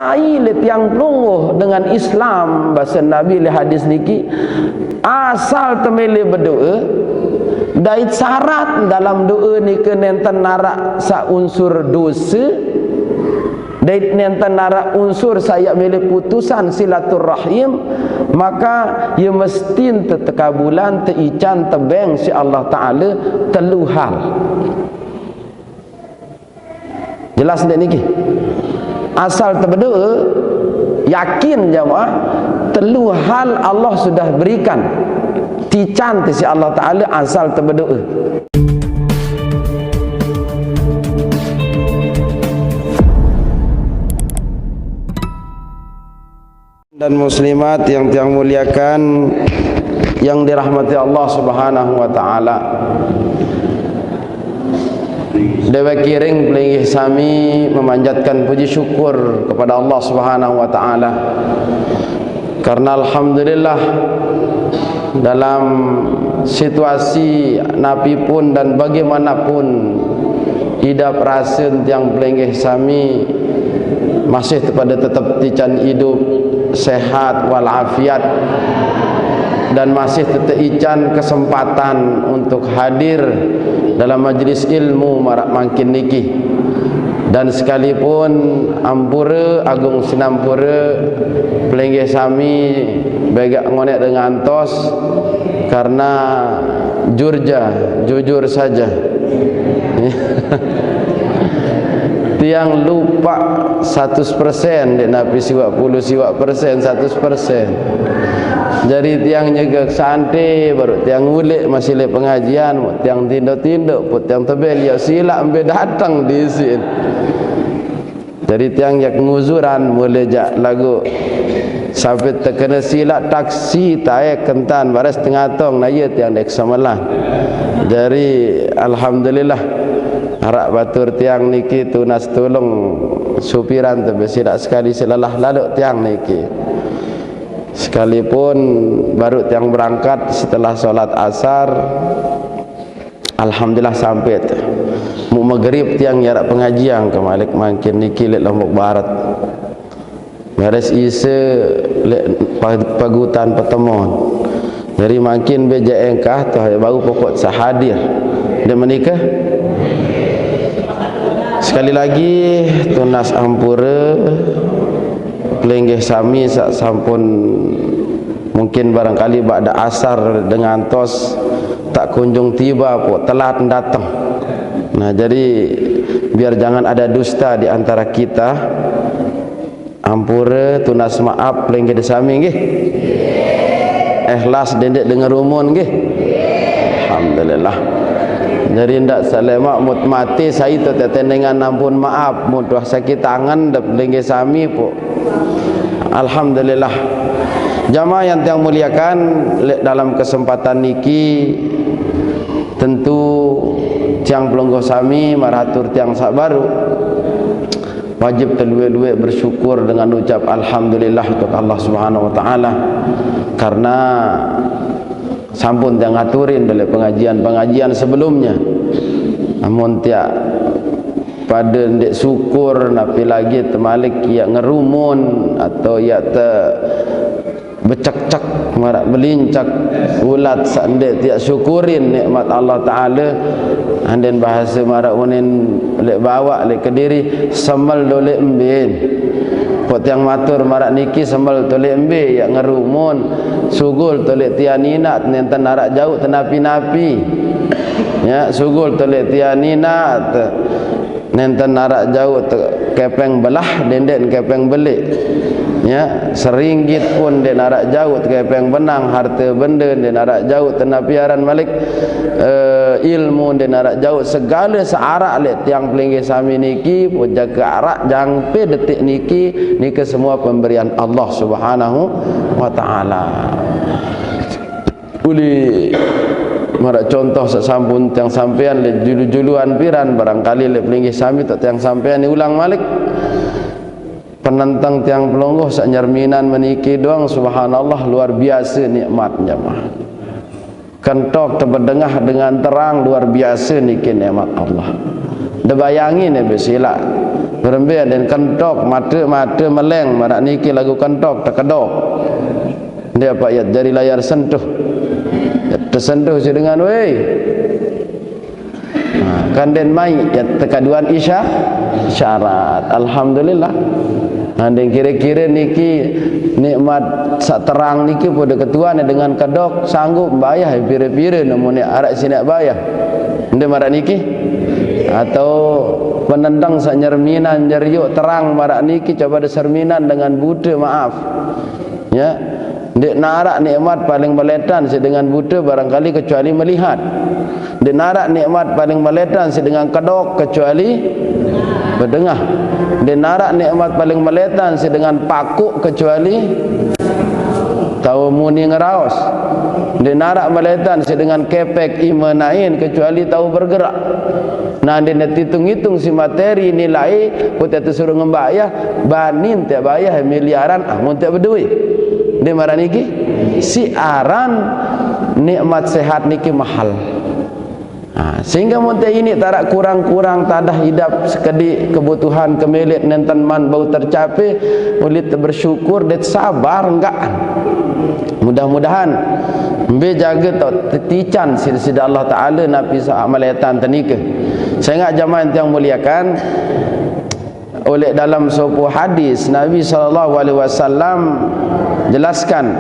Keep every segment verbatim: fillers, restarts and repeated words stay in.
Ai le tiang pelungguh dengan Islam, basa Nabi le hadis niki, asal temele bedoa, dait syarat dalam doa nike nenten narak sa unsur dosa, dait nenten narak unsur saya mele putusan silaturahim, maka ia mesti te-, tekabulan, teican, tebeng si Allah Taala telu hal. Jelas ndak niki? Asal tebedoa, yakin jamaah, telu hal Allah sudah berikan. Tican ti si Allah Taala asal tebedoa. Dan muslimat yang tiang muliakan, yang dirahmati Allah Subhanahu wa taala. Dewek kiring pelinggih sami memanjatkan puji syukur kepada Allah Subhanahu wa taala. Karena alhamdulillah, dalam situasi napi pun dan bagaimanapun, idap rasa tiang pelinggih sami masih tepada tetap tican idup, sehat walafiat, dan masih tetap ican kesempatan untuk hadir dalam majlis ilmu marak mangkin niki. Dan sekalipun ampura agung sinampura pelinggih sami begak ngonek dengan tos karena jurja, jujur saja. Tiang lupa satus persen, dek napi siwak puluh siwak persen, satus persen. Jadi tiang nyegek sante, baru tiang ulik masih le pengajian, tiang tindo-tindo, put tiang tebel, ya silak embe datang di isin. Jadi tiang yak nguzuran mula jak lagu sampai tekena silak taksi taek kentan baras tengatong na iya tiang dek semelan. Jadi alhamdulillah, arak batur tiang niki tunas tulung supiran tebe silak sekali selalah lalu tiang niki. Sekalipun baru tiang berangkat setelah solat asar, alhamdulillah sampai tu. Mu maghrib tiang yarak pengajian ke malik mangkin niki lek Lombok Barat. Beres isa lek pa-, pagutan pertemuan. Jadi mangkin beja engkah tu baru pokok sahadir. Dia menikah. Sekali lagi tunas ampura pelinggih sami sak sampun mungkin barangkali ba'da asar dengan tos tak kunjung tiba pun telat datang. Nah, jadi biar jangan ada dusta di antara kita. Ampura tunas maaf pelinggih sami nggih. Ikhlas dendek dengan rumun nggih. Alhamdulillah. Jadi ndak salemak mut mati sai tu tetendengan ampun maaf mut wah sakit tangan dep pelinggih sami pun. Alhamdulillah. Jamaah yang tiang muliakan, le-, dalam kesempatan niki tentu tiang pelungguh sami maratur tiang sak baru wajib teluek-luek bersyukur dengan ucap alhamdulillah untuk Allah Subhanahu wa taala karena sampun tiang aturin dari pengajian-pengajian sebelumnya. Namun tiap pada ndik syukur, napi lagi temalik ia ngerumun atau ia te becek-cek marak belincak ulat sak ndik tiak syukurin nikmat Allah Taala. Andin bahasa marak unin lek bawak lek kediri semel dolek embin. Pok tiang matur marak niki semel tolek embe ia ngerumun. Sugul tolek tian inak nenten narak jauh tenapi-napi. Ya, sugul tolek tian inak te nenten narak jauh te kepeng belah, dendek kepeng belik. Ya, seringgit pun dek narak jauh te kepeng benang, harta benda dek narak jauh tenapi aran malik, eh, ilmu dek narak jauh segala searak lek tiang pelinggih sami niki pun jaga arak jangpe detik niki, niki semua pemberian Allah Subhanahu wa taala. Uli marak contoh sak sampun tiang sampean le julu-juluan piran barangkali le pelinggih sami tak tiang sampean ni ulang malik. Penentang tiang pelungguh sak nyerminan meniki doang, subhanallah, luar biasa nikmat jamaah. Kentok tebedengah dengan terang, luar biasa niki nikmat Allah. Dibayangi ne besilak. Berembe den kentok, mate, mate meleng, marak niki lagu kentok, tekedok. Dia apa ya, jari layar sentuh. Tesentuh si dengan, weh. Ha, kan den mai, ya, tekaduan isya-, isyarat. Alhamdulillah. Ha, den kira-kira niki nikmat sak terang niki pada ketuan dengan kedok sanggup bayah pira-pira nemu ni arak sinak bayah. Nde marak niki? Atau penendang sak nyerminan, nyeriuk terang marak niki, coba diserminan dengan buta, maaf. Ya. Nde narak nikmat paling meletan si dengan buta barangkali kecuali melihat. Nde narak nikmat paling meletan si dengan kedok kecuali bedengah. Nde narak nikmat paling meletan si dengan pakuk kecuali tahu muni ngeraos. Nde narak meletan si dengan kepek imenain kecuali tahu bergerak. Nah, nde netitung-itung si materi nilai, ku te tesuruh ngembayah, banin te bayah miliaran, ah, mun te bedui. Nde marak niki, si aran nikmat sehat niki mahal. Ha, sehingga mun te ini tarak kurang-kurang tadah idap sekedi kebutuhan kemelit nenten man bau tercapai, ulit bersyukur, det sabar, enggak. Mudah-mudahan mbe jaga tau tetican sida-sida Allah Taala napi sa meletan tenika. Saya ingat jamaah yang muliakan, oleh dalam sebuah hadis Nabi sallallahu alaihi wasallam jelaskan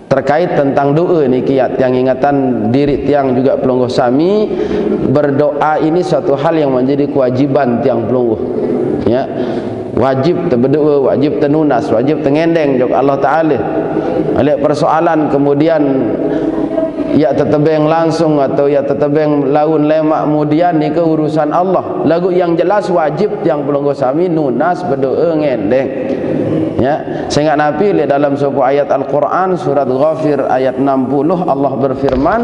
terkait tentang doa niki, ya, tiang ingatan diri tiang juga pelungguh sami, berdoa ini suatu hal yang menjadi kewajiban tiang pelungguh. Ya. Wajib te berdoa, wajib te nunas, wajib te ngendeng jok Allah Taala. Oleh persoalan kemudian ya tetebeng langsung atau ya tetebeng laun lemak kemudian niki urusan Allah. Lagu yang jelas wajib tiang pelungguh sami nunas berdoa ngendeng. Ya, sehingga napi le dalam sebuah ayat Al-Quran surat Ghafir ayat enam puluh Allah berfirman,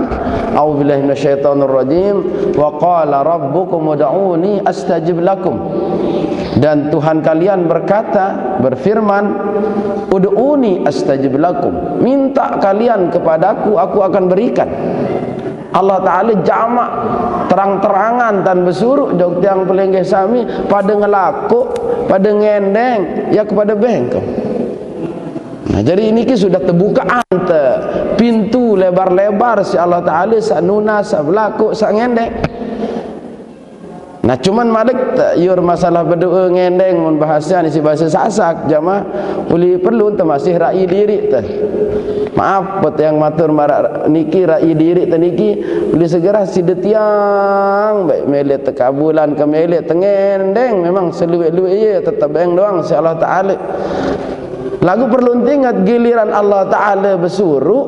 "A'udzubillahi minasyaitonirrajim. Wa qala rabbukum ud'uni astajib lakum." Dan Tuhan kalian berkata, berfirman, "Ud'uni astajib lakum." Minta kalian kepadaku, aku akan berikan. Allah Taala jamak terang-terangan tan besuruh jok tiang pelinggih sami pada ngelakuk, pada ngendeng, ya kepada bengkel. Nah, jadi ini ki sudah terbukaan te pintu lebar-lebar si Allah Taala sak nunas, sak belakuk, sak ngendeng. Nah, cuman malik te yur masalah berdoa ngendeng mun bahasa ni si bahasa Sasak jamaah uli perlu te masih rai diri te. Maaf, buat yang matur marak niki rai diri te niki uli segera sida tiang baik melit tekabulan ke melit tengendeng memang seluit-luit ye tetebeng doang si Allah Taala. Lagu perlu ingat giliran Allah Taala besuruh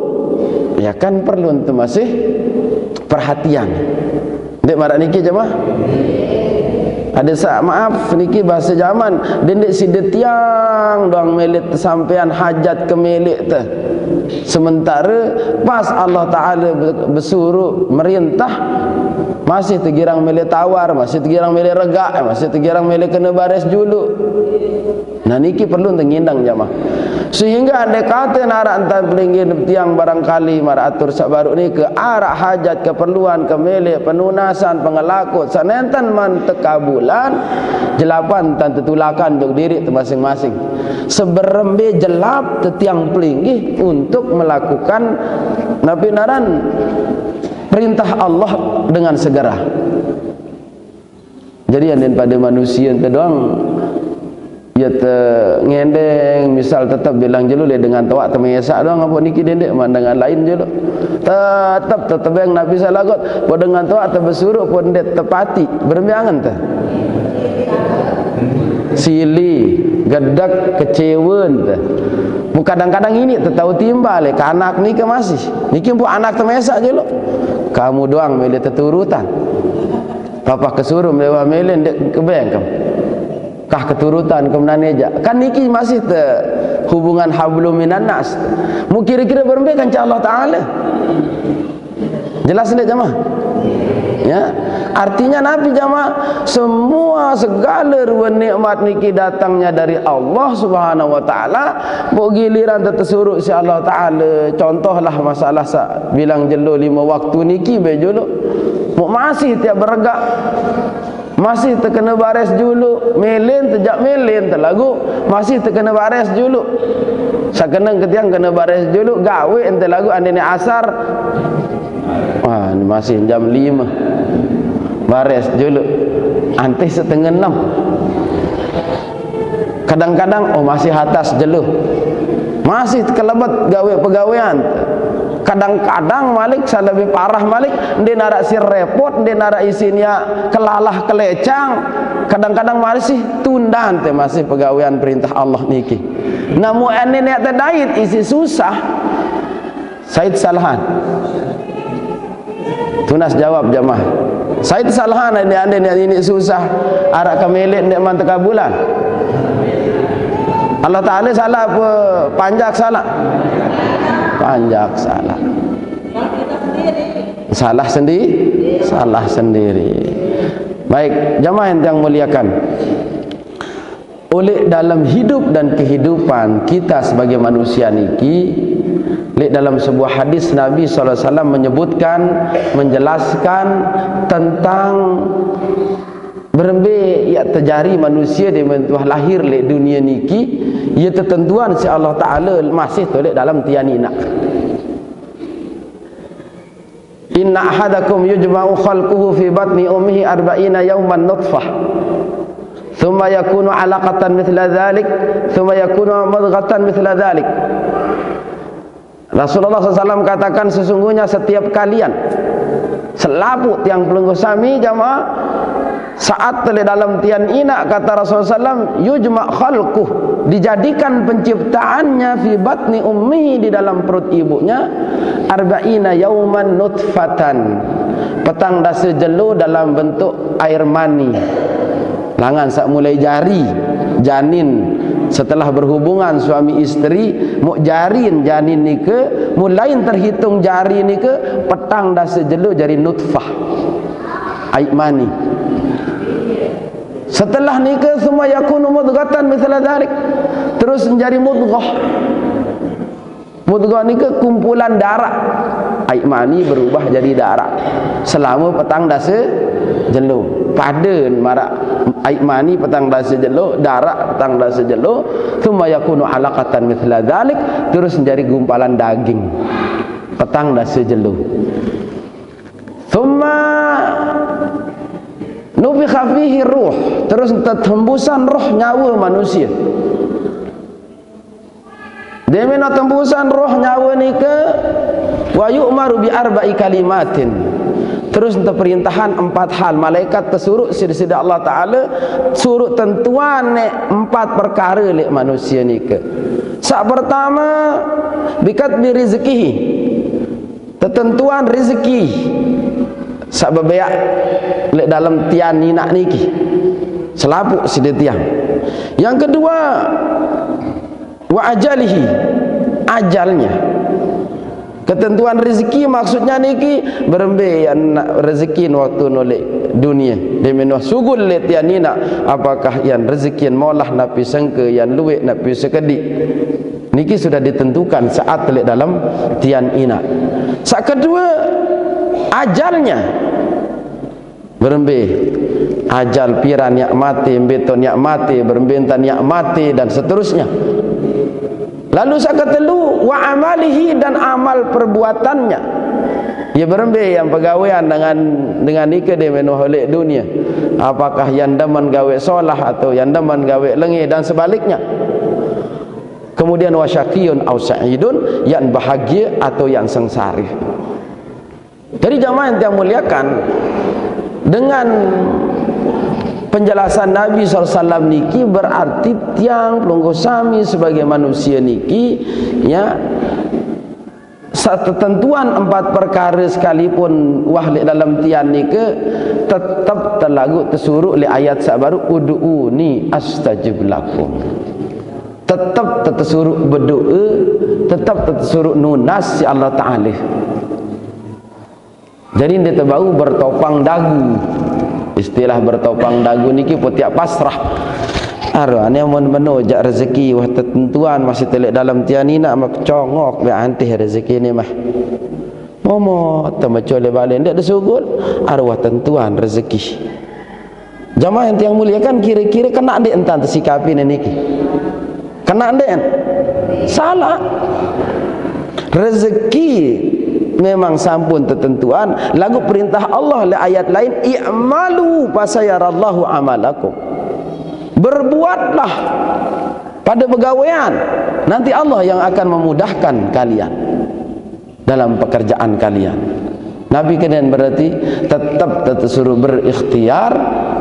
ya kan perlu te masih perhatian. Dek marak niki jemaah. Ada sak maaf niki bahasa zaman. Dendek sida tiang doang melit sampean hajat ke melit te. Sementara pas Allah Taala be- besuruh merintah masih tegirang melit tawar, masih tegirang melit regak, masih tegirang melit kena baris julu. Nah niki perlu tengindang jamaah. Sehingga andai kata narak entan pelinggih tiang barangkali marak atur sak baru ni ke arak hajat keperluan ke milik penunasan pengelakut sanenten man tekabulan jelapan tan tetulakan untuk diri te masing-masing. Seberembe jelap tetiang pelinggih untuk melakukan napi naran perintah Allah dengan segera. Jadi yang pada manusia ente doang ya te ngendeng misal tetap bilang jelu le dengan tuak temesak doang apa niki dendek man dengan lain jelu. Tetap tetebeng nabi salagot apa dengan tuak te besuruh pun det tepati berembiangan te. Sili gedek kecewa te. Mu kadang-kadang ini te tahu timbal le kanak ni ke masih. Niki pun anak temesak jelu. Kamu doang milih teturutan. Papa kesuruh mewah melen dek kebeng kam. Kah keturutan ke menane jak. Kan niki masih te hubungan hablum minan nas. Mu kira-kira berembe kan Allah Taala. Jelas ndak jamaah? Ya. Artinya nabi jamaah semua segala ruan nikmat niki datangnya dari Allah Subhanahu wa taala. Buk giliran tetesuruk si Allah Taala. Contohlah masalah sa bilang jelo lima waktu niki be jolo. Buk masih tiap beregak Masih tekena bares julu, mele ente jak mele ente lagu, masih tekena bares julu. Sakeneng ketiang kena bares julu, gawe ente lagu andene asar. Wah, ni masih jam lima. Bares julu. Antih setengah enam. Kadang-kadang, oh, masih atas jelo. Masih kelebet gawe pegawean. Kadang-kadang malik, salebi parah malik, nde narak si repot, nde narak isi nia kelalah kelecang. Kadang-kadang masih tunda ente masih pegawean perintah Allah niki. Namu ane nek tedait isi susah, Said salahan. Tunas jawab jamaah. Said salahan ande ande nek ini susah. Arak kemelet nek man tekabulan. Allah Ta'ala salah apa panjak salah? Panjak salah. Salah sendiri, salah sendiri. Baik, jamaah yang muliakan. Oleh dalam hidup dan kehidupan kita sebagai manusia niki, oleh dalam sebuah hadis Nabi sallallahu alaihi wasallam menyebutkan, menjelaskan tentang berembe ia tejari manusia di mentuah lahir lek dunia niki, ia tetentuan si Allah Ta'ala masih tolek dalam tian inak. Inna ahadakum yujma'u khalquhu fi batni ummihi arba'ina yauman nutfah. Thumma yakunu alaqatan mithla dhalik, thumma yakunu mudghatan mithla dhalik. Rasulullah sallallahu alaihi wasallam katakan, sesungguhnya setiap kalian, selapuq tiang pelungguh sami jamaah, saat tele dalam tian inak, kata Rasulullah sallallahu alaihi wasallam, yujma khalquh, dijadikan penciptaannya fi batni ummihi, di dalam perut ibunya, arba'ina yauman nutfatan, petang dasa jelo dalam bentuk air mani. Langan saq mulai jari janin setelah berhubungan suami isteri, muk jarin janin nike, mulai terhitung jari nike petang dasa jelo jari nutfah, air mani. Setelah nike, summa yakunu mudghatan mithla dzalik, terus menjadi mudghah. Mudghah nike kumpulan daraq. Aiq mani berubah jadi daraq selama petang dasa jelo. Paden maraq aiq mani petang dasa jelo, daraq petang dasa jelo, tsumma yakunu alaqatan mitsla dzalik, terus menjadi gumpalan daging petang dasa jelo. Tsumma nufikha fihi ruh, terus tetembusan roh nyawa manusia. Demeno tembusan roh nyawa nike, wa yu'maru bi arba'i kalimatin. Terus teperintahan empat hal. Malaikat tesuruq siq Deside Allah Taala, suruq tentuan ne empat perkara leq manusie nike. Saq pertame, bi katbi rizqihi. Tetentuan rezeki saq bebeaq leq dalem tian inaq niki. Selapuq side tiang. Yang kedue, wa ajalihi, ajalnya. Ketentuan rezeki maksudnya niki, berembe yan rezeki waktu noleq dunie. Demen wah sugul leq tian inaq, apakah yan rezeki molah napi sengke, yan lueq napi sekediq. Niki sudah ditentukan saat leq dalem tian inaq. Saq kedue, ajalnya. Berembe ajal piran yaq mate, mbe taun yaq mate, berembe entan yaq mate, dan seterusnya. Lalu saq ketelu, wa amalihi, dan amal perbuatannya. Ye berembe yan pegawean dengan, dengan nike demen wah leq dunie. Apakah yan demen gawe solah atau yan demen gawe lenge dan sebaliknya. Kemudian wa syaqiyyun au sa'idun, yan bahagie atau yan sengsare. Jadi jamaah yang tiang muliakan, dengan penjelasan Nabi sallallahu alaihi wasallam niki berarti tiang pelungguh sami sebagai manusia niki, ya, saq tetentuan empat perkara sekalipun wah leq dalem tian nike tetep telaguq tesuruq leq ayat saq baruq, "Ud'uni astajib lakum." Tetep tetesuruq bedoe, tetep tetesuruq nunas siq Allah Taala. Jadi ndeq tebau bertopang dagu. Istilah bertopang dagu niki putiak pasrah. Aroh ane mun meno jaq rezeki wah tetentuan masih teleq dalem tian inaq mah pecongok beq antih rezeki ni mah. Momo temecul bale ndeq desugul, aroh wah tentuan rezeki. Jamaah yang tiang muliakan, kira-kira kena ndeq entan tesikapi niki? Kena ndeq? Salah. Rezeki memang sampun tetentuan, laguq perintah Allah leq ayat lain, "I'malu fasayarallahu amalakum." Berbuatlah pada begawean, nanti Allah yang akan memudahkan kalian dalam pekerjaan kalian. Napi kenen berarti tetep tesuruh berikhtiar,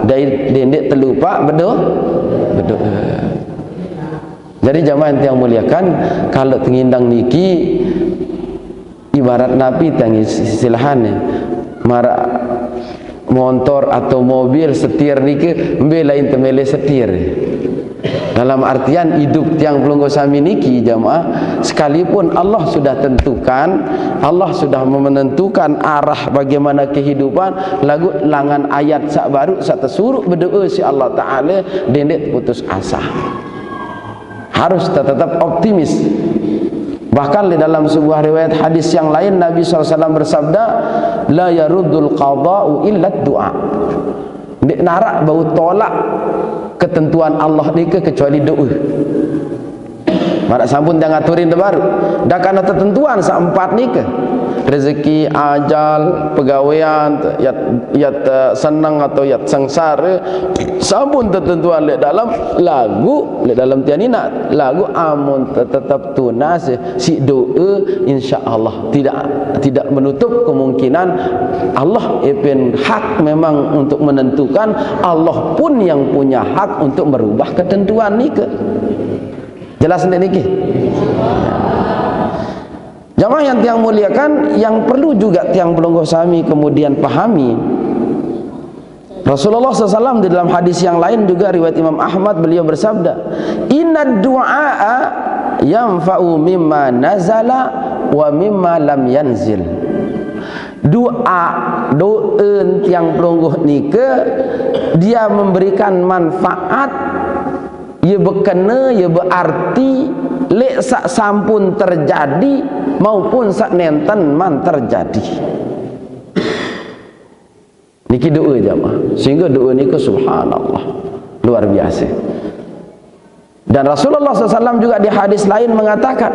dait dendeq telupaq bedo-, bedoe. Jadi jamaah yang tiang muliakan, kalau tengindang niki ibarat napi tiang is-, istilahane, maraq montor atau mobil setir nike, mbe lain temele setir. Dalam artian idup tiang pelungguh sami niki, jamaah, sekalipun Allah sudah tentukan, Allah sudah menentukan arah bagaimana kehidupan, laguq langan ayat saq baruq saq tesuruq bedoe siq Allah Taala, dendeq putus asa. Harus tetep optimis. Bahkan di dalam sebuah riwayat hadis yang lain, Nabi sallallahu alaihi wasallam bersabda, "La yaruddul qada'u illa du'a." Ndeq naraq bau tolak ketentuan Allah nike kecuali doe. Maraq sampun tiang aturin tebaruq. Dah kana tetentuan saq empat nike. Rezeki, ajal, pegawean, yat, yat, eh, seneng atau yat sengsare, sampun tetentuan leq dalem, laguq leq dalem tiang inaq, laguq amun te-, tetep tunas siq doe, insyaallah tidak, tidak menutup kemungkinan Allah epen hak memang untuk menentukan, Allah pun yang punya hak untuk merubah ketentuan nike. Jelas ndeq niki? Jamaah yang tiang muliakan, yang perlu juga tiang pelungguh sami kemudian pahami, Rasulullah sallallahu alaihi wasallam di dalam hadis yang lain juga riwayat Imam Ahmad, beliau bersabda, "Inna du'a yanfa'u mimma nazala wa mimma lam yanzil." Doa, doe tiang pelungguh nike, dia memberikan manfaat, ye bekene, ye bearti, leq saq sampun terjadi maupun saq nenten man terjadi. Niki doe, jamaah. Sehingga doe nike, subhanallah, luar biasa. Dan Rasulullah sallallahu alaihi wasallam juga di hadis lain mengatakan,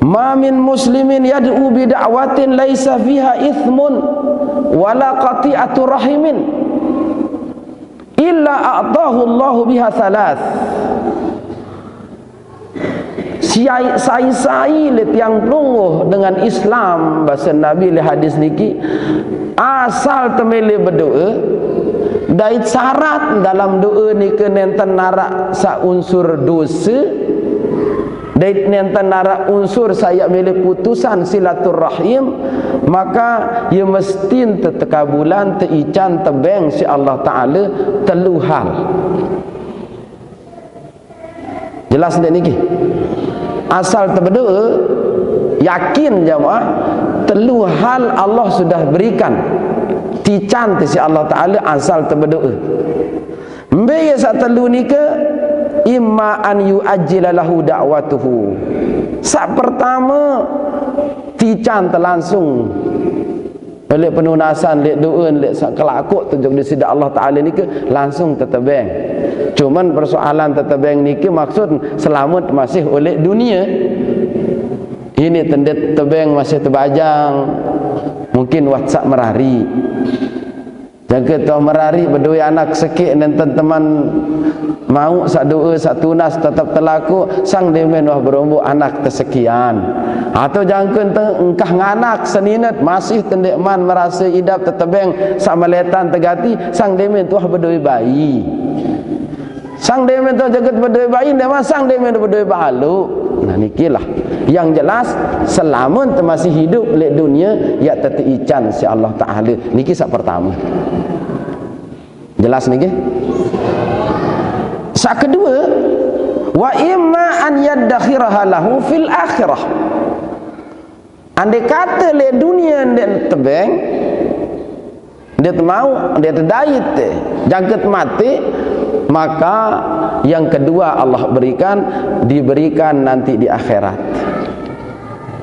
"Ma min muslimin yad'u bi da'watin laisa fiha itsmun wala qati'atu rahimin illa a'tahu Allahu biha tsalath." Siai-, sai-sai leq tiang pelungguh dengan Islam, base Nabi leq hadis niki, asal temele bedoe, dait syarat dalam doe nike nenten naraq saq unsur dose, dait nenten naraq unsur saq yaq mele putusan silaturahim, maka ye mestin te-, tekabulan, teican, tebeng siq Allah Taala telu hal. Jelas ndeq niki? Asal tebedoe, yakin jamaah, telu hal Allah sudah berikan. Tican te siq Allah Taala asal tebedoe. Mbe ye saq telu nike? Imma an yu'ajjila lahu da'watuhu. Saq pertame, tican te langsung. Leq penunasan, leq doen, leq sa-, kelakoq te jok Deside Allah Taala nike langsung tetebeng. Cuman persoalan tetebeng nike maksud selamet masih oleq dunie. Ini tendet tebeng masih tebajang. Mungkin wah saq merariq. Jangke tuah merariq bedoe anak sekeq nenten teman mauq saq doe saq tunas tetep telakoq, sang demen wah beromboq anak tesekian. Atau jangke ente engkah nganak seninet masih te ndeqman merase idap tetebeng saq meletan tegati, sang demen tuah bedoe bayi. Sang demen tuah jangke bedoe bayi, ndeqman sang demen bedoe baloq. Nah, nikilah. Yang jelas, selamen te masih idup leq dunie, yaq te teican siq Allah Taala. Niki saq pertame. Jelas niki? Saq kedue, wa imma an yaddakhiraha lahu fil akhirah. Andai kate leq dunie ndeq tebeng, ndeq temauq, ndeq tedait, jangke mate, maka yang kedua Allah berikan, diberikan nanti di akhirat.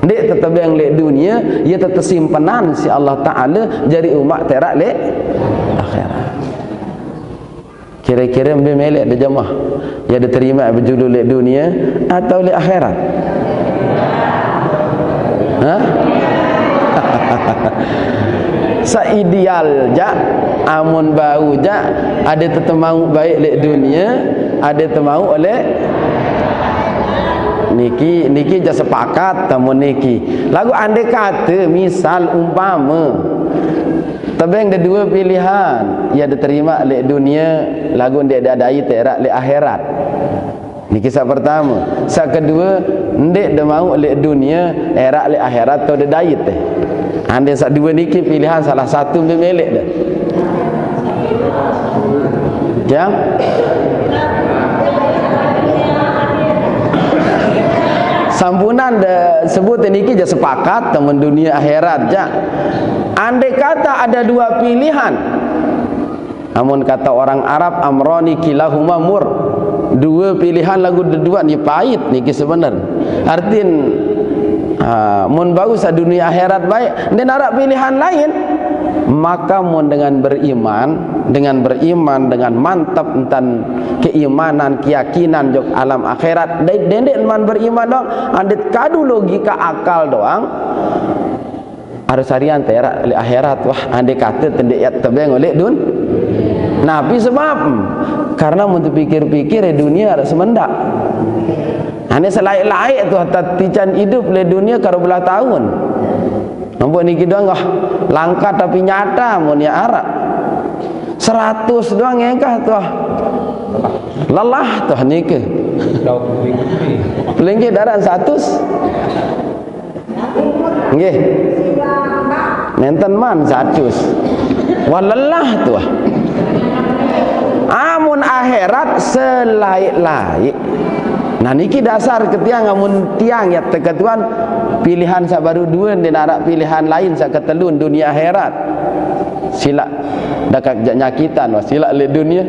Ndeq tetebeng leq dunie, ye tetesimpenan siq Allah Taala jari umaq te araq leq akhirat. Kira-kira mbe melek de jemaah? Ya diterima bejulu lek dunia atau lek akhirat? Hah? Seideal jak, amun bau jak, ade tetemau baik lek dunia, ade temau lek niki, niki ja sepakat tamun niki. Lagu andai kata, misal umpama, tebeng de dua pilihan, ya diterima lek dunia, lagu ndek dadai terak lek akhirat. Niki sak pertama. Sak kedua, ndek demau lek dunia, erak lek akhirat tau dedait teh. Andai sak dua niki pilihan salah satu mbe melek dah. Ya? Sampunan de sebut niki ja sepakat temen dunia akhirat ja. Andai kata ada dua pilihan, amun kata orang Arab, "Amrani kilahuma mur." Dua pilihan lagu dua ni pahit niki sebenar. Artin, ha, mun bau sa dunia akhirat baik, nde narak pilihan lain. Maka mun dengan beriman, dengan beriman, dengan mantap entan keimanan, keyakinan jok alam akhirat, dai dendek man beriman doang, andit kadu logika akal doang, harus harian terak lek akhirat. Wah, andai kata tendek ya tebeng oleh dun. Napi sebab? Karena mun tepikir-pikir, eh, dunia ada semendak. Ane selaik-laik tu hatta tican hidup le dunia karo belah tahun. Nampak niki doang ah, langka tapi nyata mun ya arak. Seratus doang engkah tu ah. Lelah tu niki. Pelinggih darat seratus. Nggih. Nenten man satus. Wah, lelah tu ah. Amun akhirat selaik-laik. Nah, niki dasar ketiang, amun tiang ya teketuan pilihan sak baru dua, nde narak pilihan lain sak ketelun dunia akhirat. Silak dakat jak nyakitan, wah, silak le dunia.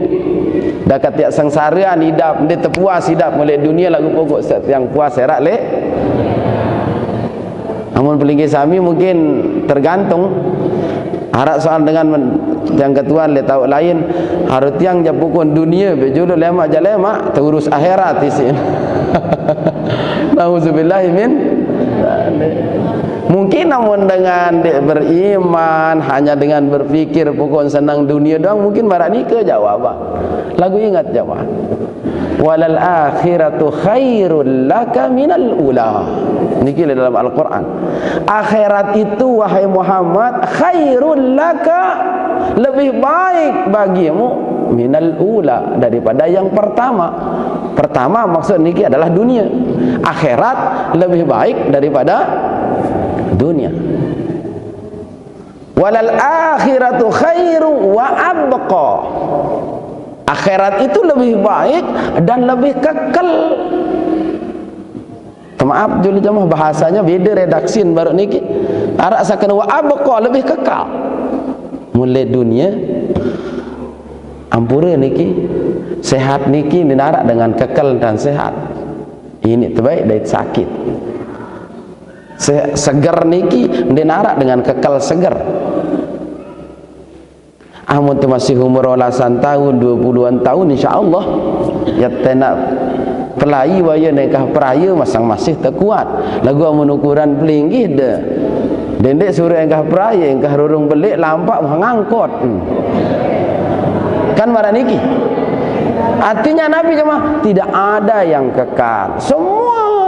Dakat tiak sengsaraan idap, nde tepuas idap oleh dunia lagu pokok sak tiang puas erak le. Amun pelinggih sami mungkin tergantung. Arak soal dengan men- yang ketuan le tahu lain. Harus tiang japukun dunia, bejulu lemak ja lemak, terurus akhirat isin. Nauzubillahi min. Mungkin namun dengan dek beriman, hanya dengan berpikir pokok senang dunia doang, mungkin barak nika jawab. Lagu ingat jawab. Walal akhiratu khairul laka minal ula. Niki le dalam Al-Quran. Akhirat itu, wahai Muhammad, khairul laka, lebih baik bagimu, minal ula, daripada yang pertama. Pertama maksud niki adalah dunia. Akhirat lebih baik daripada dunia. Walal akhiratu khairu wa abqa. Akhirat itu lebih baik dan lebih kekal. Maaf julu jamaah, bahasanya beda redaksin baru niki. Arak sakena wa abqa, lebih kekal. Mulai dunia ampura niki, sehat niki nde narak dengan kekal dan sehat. Ini terbaik dari sakit. Se- seger niki nde narak dengan kekal seger. Amun tu masih umur belasan tahun, dua puluhan tahun, insya Allah ya tenak pelai waya nengkah peraya masang masih tekuat. Lagu amun ukuran pelinggih de. Dendek suruh engkah peraya, engkah rurung belik lampak mengangkot. Hmm. Kan marah niki. Artinya Nabi jemaah, tidak ada yang kekal. Semua